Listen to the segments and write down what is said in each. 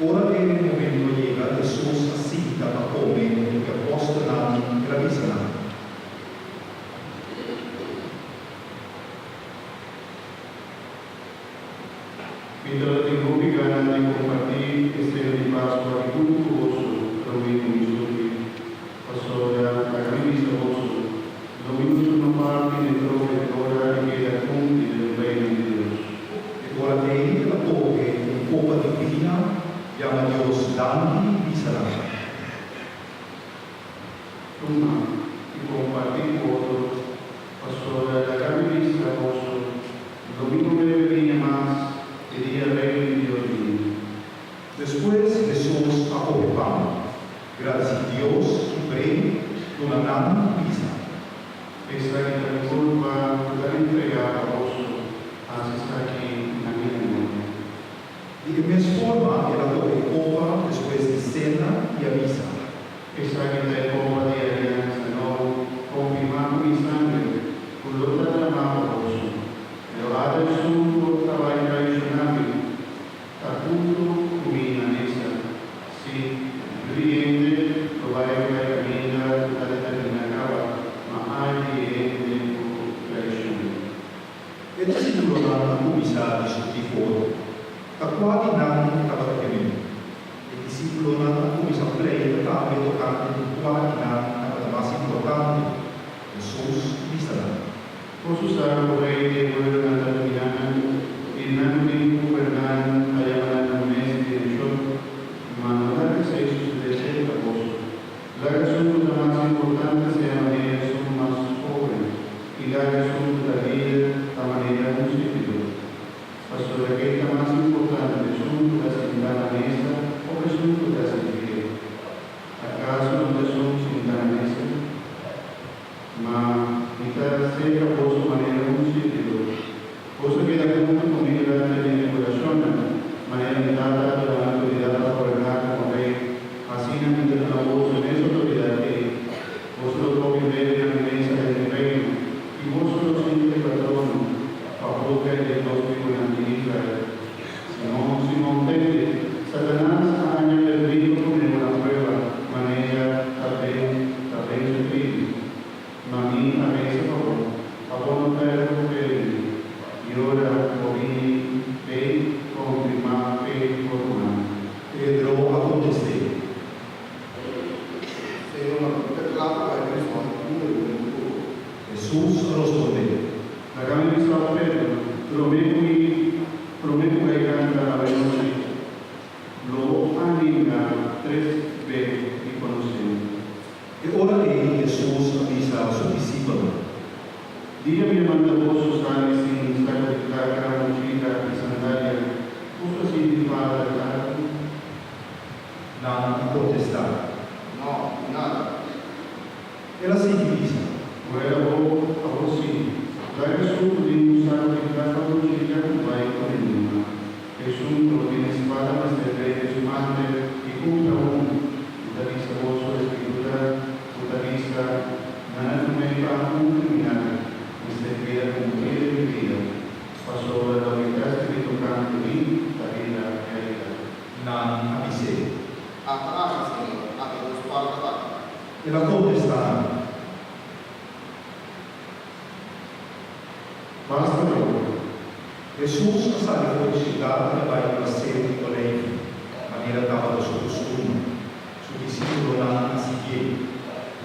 Ora e momento a yega, Hesus a sinta pa kome huntu ku e apòstelnan, el a bisa nan. Mi tabatin hopi gana di kompartí e sena di Paskua aki huntu ku boso, promé ku mi sufri. Pasobra, laga mi bisa boso, lo mi no tuma parti n'e trofe te ora e keda kumpli den Reino di Dios. E ora ei el a kohe un kopa di bina, yama Dios danki i bisa nan. Tuma i kompartí ku otro, pasobra laga mi bisa boso, lo mi no bebe biña mas te dia Reino di Dios bini. Despues Hesus a kohe pan, gradisí Dios i brei duna nan i bisa. Esaki ta mi kurpa ku ta entregá pa boso, hasi esaki na mi memoria. Di e mes forma el a kohe e kopa despues di sena i a bisa. Esaki ta e kopa di e aliansa nobo, konfirmá ku mi sangre, ku lo ta dramá pa boso. Pero ata esun ku ta bai traishoná mi, ta huntu ku mi na mesa. Sí, Yu di hende lo bai riba e kaminda ku ta determiná kaba, ma ai di e hende ku traishon'é. E disípulonan a kuminsá diskutí for ta kua di nan e tabata kem'é. E disípulonan a kuminsá pleita tambe tokante di kua di nan tabata mas importante. Hesus bisa nan. Boso sa ku rei di e pueblonan ta dominá nan, i nan ku tin ku goberná nan ta yama nan nan mes direkshon. Ma no laga esei susedé serka boso. Laga esun ku ta mas importante sea manera esun mas hóben, i laga esun ku ta lider ta manera un sirbidó. Pasobra ken ta mas importante, esun ku ta sintá na mesa òf esun ku ta sirbié? Akaso no ta esun sintá na mesa? Ma mi ta serka boso manera un sirbidó. Boso keda huntu ku mi durante mi tribulashonnan, manera mi Tata a duna mi outoridat pa goberná komo rei, asina mi ta duna boso e mes outoridat ei. Boso lo komi bebe na mi mesa den mi reino, i boso lo sinta riba trono pa husga e diesdos tribunan di Israel. Simon, Simon, tende, Satanas a haña permit pa pone bo na prueba, manera ta ben ta vense trigu. Ma mi a resa pa bo, pa bo no pèrdè bo fe den mi. I ora bo bini bei konfirmá fe di bo rumannan. Pedro a kontest'é. Señor, mi ta kla pa bai prizòn huntu ku bo. Hesus a rospondé. Laga mi bisa bo, Pedro, promé ku mi promé ku gai kanta awenochi, lo bo aninga tres be di konosé mi. E ora ei Hesus a bisa su disipelnan. Dia mi a manda boso sali sin saku di plaka, mochila i sandalia, boso a sinti falta di algu? Nan a kontestá. No, di nada. El a sigui bisa. Wèl abo, abo sí. Laga esun ku tin un saku di plaka o mochila bai ku ninguna. Esun ku no tin espada mester bende su mantel i kumpra un. Mi ta bisa boso e Skritura ku ta bisa, Nan a tum'é pa un kriminal, mester keda kumplí den mi bida, pasobra loke ta skibí tokante mi ta bira realidat. Nan a bis'é. Ata aki, Señor, ata bo spada aki. El a kontestá nan. Basta pa bo. Hesus a sali for di siudat i a bai riba Seru di Oleifi, manera tabata su kustumber. Su disípulonan a siguié.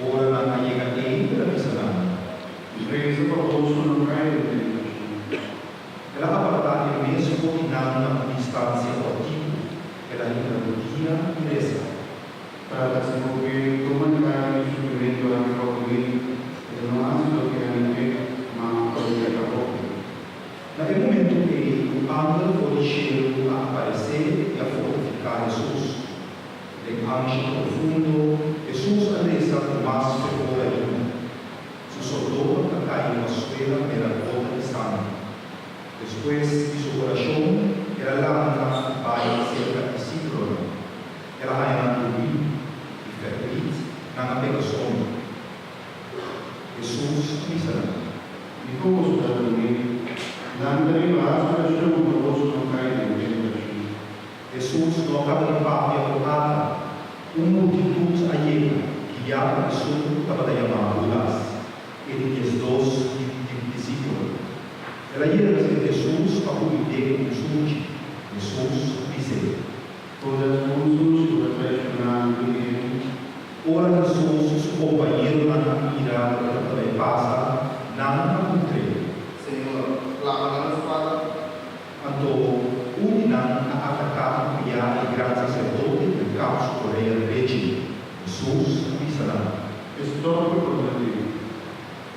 Ora nan a yega ei, el a bisa nan. Reza pa boso no kai den tentashon. El a apartá e mes for di nan na un distansia kòrtiku. El a hinka rudia i resa. Tata, si bo ke, tuma e kara di sufrimentu aki for di mi, pero no hasi loke ami ke, ma loke abo ke. Na e momentu ei, un angel for di shelu a aparesé i a fortifiká Hesus. Den ansha profundo, Hesus a resa ku mas fervor ainda. Su sodor a kai riba suela manera gota di sanger. Despues di su orashon, el a lanta i bai serka e disípulonan. El a haña nan drumí i ferdrit nan a pega soño. Hesus a bisa nan. Dikon boso ta drumí? Lanta riba hasi orashon pa boso no kai den tentashon. Hesus no a kaba di papia ku ata, un multitut a yega, guiá pa esun ku tabata yamá Hudas, e di 12 disipelnan. El a yega serka Hesus pa kumind'é ku un sunchi. Hesus a bis'é. Hudas ku un sunchi ku ta traishoná Yu di Hende. Ora Hesus su kompañeronan a mira loke tabata bai pasa, nan a puntr'é. Señor, klama nan un spada? Anto un di nan a ataká un kriá di gran saserdote i a kap su orea drechi. Hesus a bisa nan. Stòp ku problema.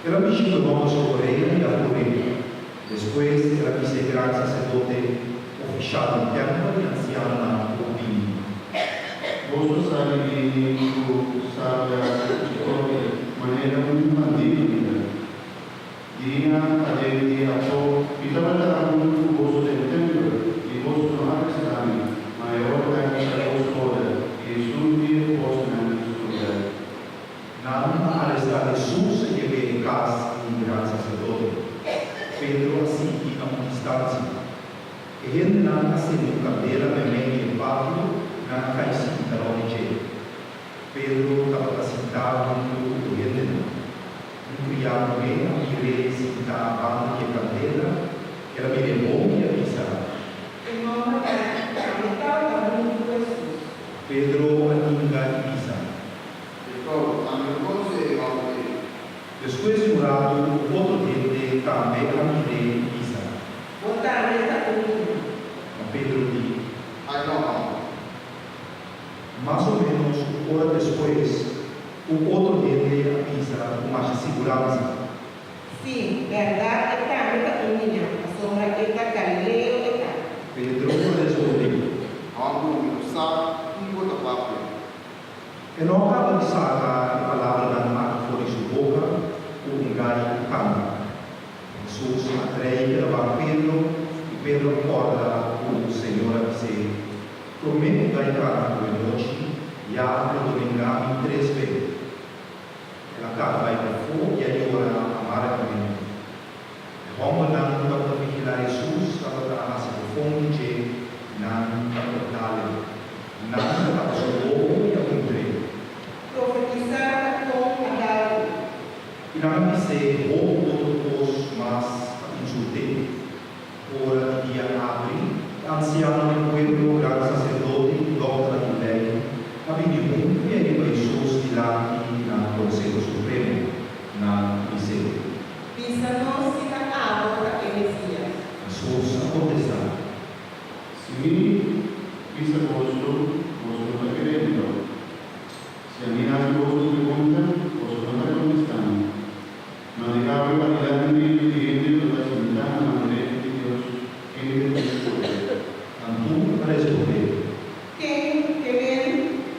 El a mishi ku e hòmber su orea i a kur'é. Despues el a bisa e gran saserdote, ofishal di tèmpel i ansianonan ku a bini. Boso sali bini ku sabia ku chikòpi manera un bandidu mira. Dia aden dia afó mi tabata huntu ku boso den tèmpel i boso no a arestá mi, ma e ora aki ta boso ora i esun di e kosnan di skuridat. Nan a arestá Hesus i yeb'é e kas di gran saserdote. Pedro a sinti na un distansia. E hendenan a sende un kandela meimei di e patio i nan a kai sinta rònt di dje. Pedro tabata sintá huntu ku e hendenan. Un kriá muhé a mir'é sintá banda di e kandela, el a mir'é bon i a bisa. E hòmber aki tambe tabata huntu ku Hesus. Pedro a ninga i bisa. Yefrou, ami no konosé e hòmber ei. Despues di un ratu, un otro hende tambe a mir'é i bisa. Bo tambe ta un di nan. Ma Pedro di. Ai no, hòmber. Mas o ménos un ora despues, un otro hende a bisa ku masha siguransa. Sí, bèrdat e tambe ta un di nan, pasobra e ta galileo e ta. Pedro a respondé. Hòmber, mi no sa kiko ta papia. E no a kaba di saka e palabranan aki for di su boka ku un gai a kanta. Hesus a trei keda wak Pedro i Pedro a kòrda ku Señor a bis'é, Promé ku gai kanta ku e nochi, ya lo bo nengá mi tres be. El a kaba bai pafó i a yora amargamente. E hòmbernan ku tabata vigilá Hesus tabata hasi bofon di dje i nan tabata dal e. Nan a tapa su wowo i a puntr'é. Profetisá ta kon a dal bo. I nan a bis'é hopi otro kos mas pa insult'é. Ora di dia abri, e ansianonan di pueblo, gran saserdote i dòkternan di lei a bini huntu i a hiba Hesus dilanti di nan Konseho Supremo. Nan a bis'é. Bisa nos si ta abo ta e Mesías. Hesus a kontestá. Si mi bisa boso, boso no ta kere mi tòg. Si ami hasi boso un pregunta, boso no ta kontestá mi. Ma di awe padilanti mi Yu di Hende lo ta sintá na man derecho di Dios, kende tin poder. Nan tur a respondé. Ken ke men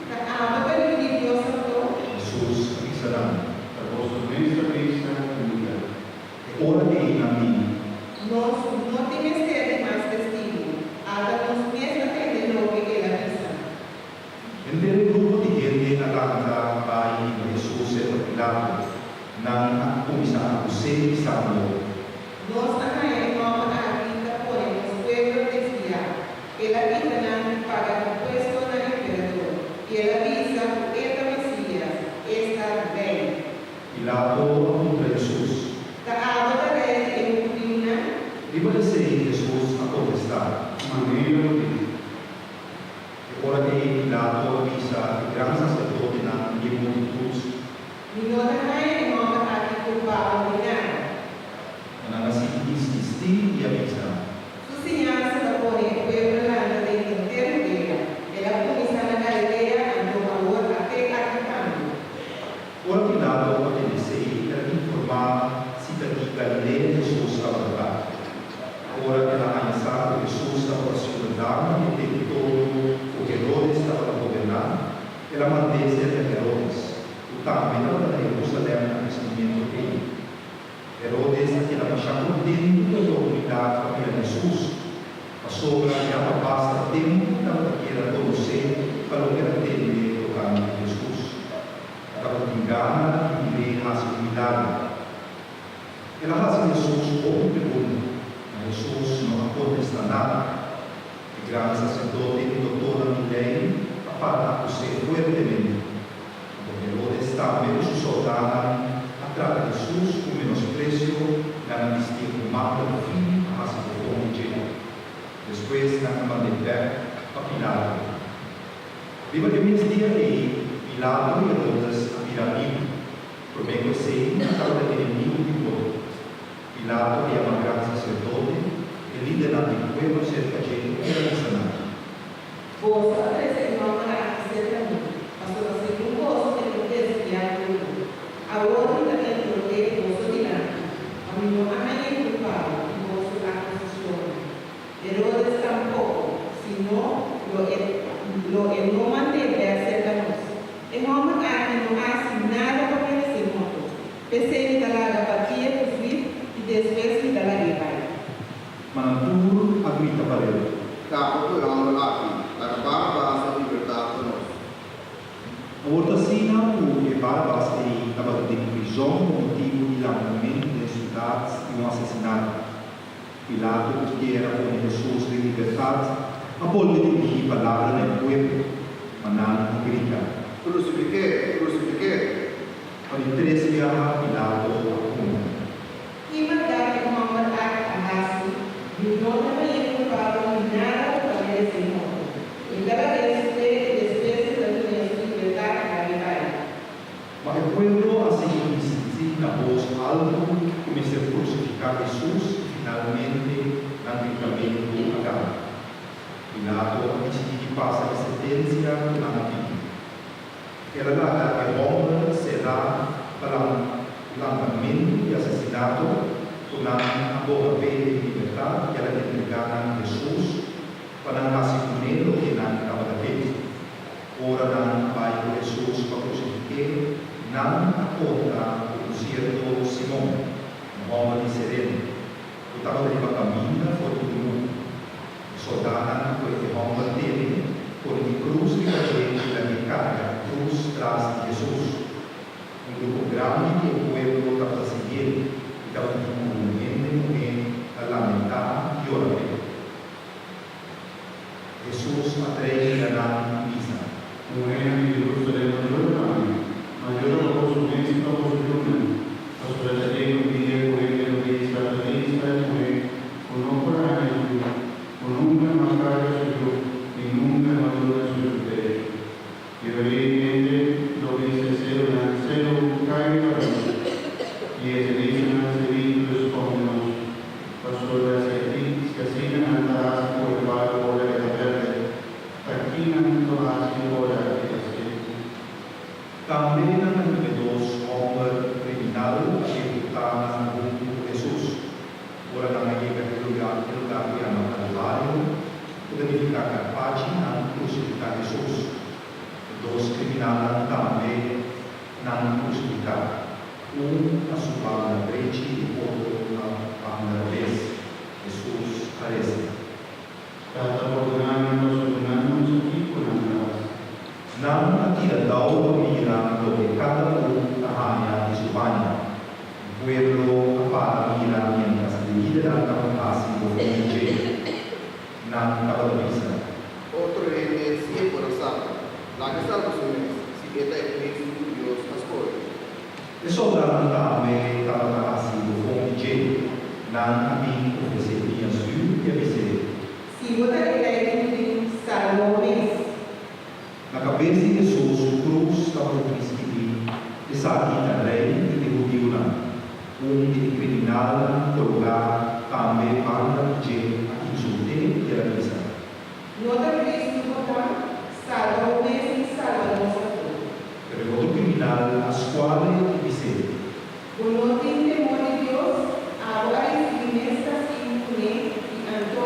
ta abo ta Yu di Dios anto? Hesus a bisa nan. Ta boso mes ta bisa ku mi ta. E ora ei nan di. Nos no tin mester di mas testigu, ata nos mes a tende loke el a bisa. Henter e grupo di hende a lanta bai hiba Hesus serka Pilato. Nan a kuminsá akus'é bisando. Nos a haña e hòmber aki ta pone nos pueblo desviá. El a kita nan di paga impuesto na emperador, i el a bisa ku e ta Mesías, esta, Rei. Pilato a puntra Hesus. Ta abo ta Rei di e hudiunan? Riba esei Hesus a kontestá. Manera bo di. E ora ei Pilato a bisa e gran saserdotenan i e multitut. Mi no ta haña e hòmber aki kulpabel di nada. Ma nan a sigui insistí i a bisa. Su siñansa ta pone e pueblo lanta den henter Hudea. El a kuminsá na Galilea, anto awor a te aki tambe. Ora Pilato a tende esei, el a informá si ta di Galilea Hesus tabata ta. Ora el a haña sa ku Hesus tabata siudadano di e teritorio ku Herodes tabata goberná, el a mand'é serka Herodes, ku tambe tabata na Herusalèm na mes momentu ei. Herodes a keda masha kontentu ku e oportunidat pa mira Hesus, pasobra ya pa basta tempu e tabata kier a konosé pa loke el a tende tokante di Hesus. E tabatin gana di mir'é hasi un milagro. El a hasi Hesus hopi pregunta, ma Hesus no a kontestá nada. E gran saserdote i. fuertemente. Anto Herodes tambe ku su sòldánan a trata Hesus ku menospresio, nan a bistié ku mantel fini a hasi bofon di dje. Despues nan a mand'é bèk pa Pilato. Riba e mes dia ei, Pilato i Herodes a bira amigu. Promé ku esei, nan tabata enemigu di otro. Pilato a yama gran saserdote, e lidernan di pueblo serka dje i a bisa nan. Boso a trese e hòmber aki serka mi, pasobra segun boso e ta desviá pueblo. Awor mi ta interog'é boso dilanti, ma mi no a hañ'é kulpabel di boso akusashonnan. Herodes tampoko, sino lo e lo e no mand'é bèk serka nos. E hòmber aki no a hasi nada pa meresé morto. P'esei mi ta laga batié ku zwip i despues mi ta lag'é bai. Ma nan tur a grita pareu. Kaba ku e hòmber aki, laga Barabas na libertat pa nos. Awor ta asina ku e Barabas ei tabata den prizòn pa motibu di lantamentu den siudat i un asesinato. Pilato ku kier a pone Hesus den libertat a bolbe dirigí palabra na e pueblo, ma nan a grita. Krusifik'é! Krusifik'é! Pa di tres biaha Pilato a puntra. Ki maldat e hòmber aki a hasi? Mi no ta hañ'é kulpabel di nada ku ta meresé morto. Mi ta lag'é sufré i despues mi ta dun'é su libertat i lag'é bai. Ma e pueblo a sigui insistí na bos altu ku mester krusifiká Hesus i finalmente nan gritamentu a gana. Pilato a disidí di pasa e sentensia ku nan a pidi. El a laga e hòmber será pa lantamentu i asesinato ku nan a boga p'e den libertat i el a entregá nan Hesus pa nan hasi kuné loke nan tabata ke. Ora nan a bai ku Hesus pa krusifik'é, nan a kontra ku un sierto Simon, un hòmber di Sirene, ku tabata riba kaminda for di kunuku. E soldánan a kohe e hòmber tene, pone e krus riba dje i lag'é karga e krus tras di Hesus. Un grupo grandi di e pueblo tabata siguié i tabatin algun hende muhé ta lamentá i yora p'e. Hesus a trei mira nan i bisa. Muhénan di Jerusalem no yora pa mi, ma yora pa boso mes i pa boso yunan, pasobra ta yega un dia ku hende lo bisa, Felis ta e muhé ku no por haña yu, ku nunka no a karga su yu ni nunka no a duna su yu pechu. I ora ei hende lo bisa e serunan, Seru, kai riba nos! I e selisanan, Selitu, skonde nos! Pasobra si si asina nan ta hasi ku e palu ora e ta bèrdè, ta ki nan lo hasi ora e ta seku? Tambe nan a hiba e dos hòmber kriminal pa ehekutá nan huntu ku Hesus. Ora nan a yega e lugá e lugá ku yama Kalvario, ku ta nifiká Karpachi, nan krusifiká Hesus. E dos kriminalnan tambe nan krusifiká. Un na su banda drechi i otro na banda robes. Hesus a resa. Tata pordoná nan pasobra nan no sa kiko nan ta hasi. Nan a tira dou pa mira loke kada un ta haña di su baña. E pueblo a para mira miéntras e lidernan tabata hasi bofon di dje. Nan tabata bisa. Otro hende si e por a salba. Laga salba su mes, si e ta e Cristo ku Dios a skohe. E soldanan tambe tabata hasi bofon di dje. Nan a bin ofresé biña zür i a bis'é. Si bo ta e Rei di hudiu, salba bo mes. Na kabes di Hesus su krus tabata tin skibí, Esaki ta Rei di e hudiunan. Un di e kriminalnan kologá tambe banda di dje a insult'é i el a bisa. No ta Cristo bo ta? Salba bo mes i salba nos ato. Pero e otro criminal a scual e i bis'é. Bo no tin temor di Dios? Abo a ricibi mes castigu cu ne, i anto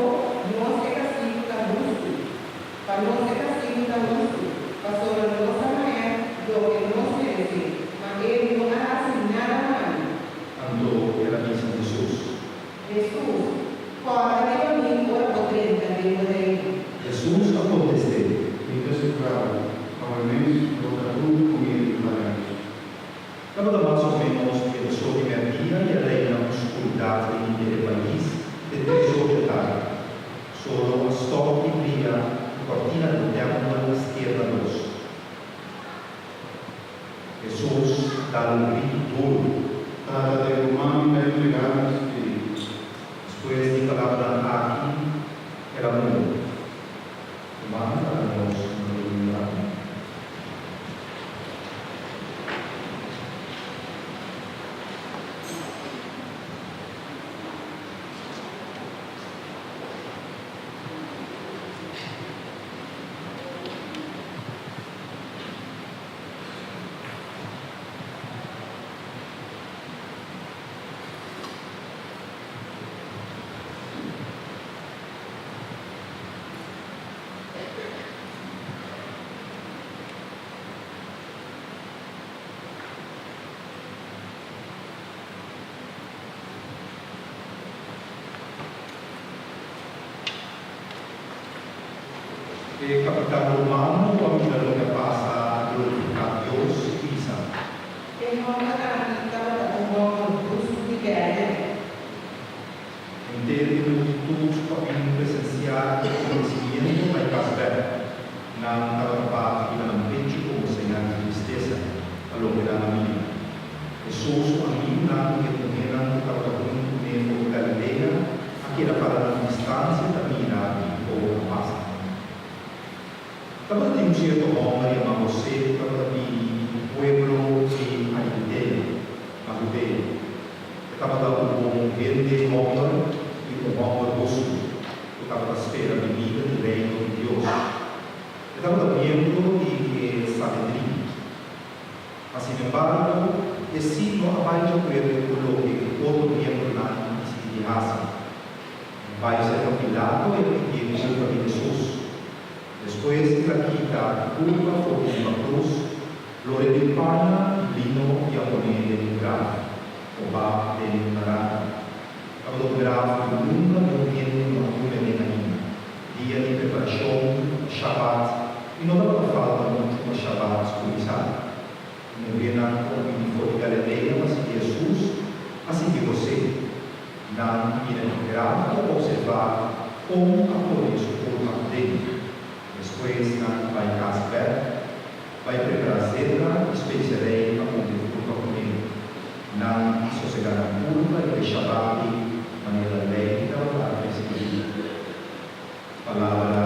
E kapitan romano ku a mira loke a pasa a glorifiká Dios i bisa. E hòmber aki tabata un hòmber hustu di bèrdè. Henter e multitut ku a bin presensiá e akontesimiento bai kas bèk. Nan tabata bati riba nan pechu komo señal di tristesa pa loke nan a mira. Hesus su amigunan i e muhénan ku tabata huntu kuné for di Galilea a keda para na un distansia ta mira kiko a pasa. Tabata tin un sierto hòmber yamá Hosé ku tabata bini di un pueblo di Arimatea, na Hudea. E tabata un bon hende hòmber i un hòmber hustu ku tabata spera binida di Reino di Dios. E tabata miembro di e Sanedrin. Ma sinembargo, e sí no a bai di akuerdo ku loke e otro miembronan a disidí di hasi. El bai serka Pilato i a pidié kulpa di Hesus. Despues el a kita e kulpa for di riba krus, lo rende paña di lino i a pon'é den un graf, kobá den un baranka. Tabata un graf ku nunka niun hende no a pone den ainda. Dia di preparashon pa Shabat i no tabata falta muchu pa Shabat kuminsá. E muhénan ku a bini for di Galilea pa sigui Hesus a sigui Hosé. Nan a mira e graf i a opservá kon a pone su kurpa aden. Despues nan a bai kas bèk, bai prepará zeta i speserei pa unta e kurpa kuné. Nan a sosegá nan kurpa riba e Shabat ei manera lei tabata preskribí. Palabra.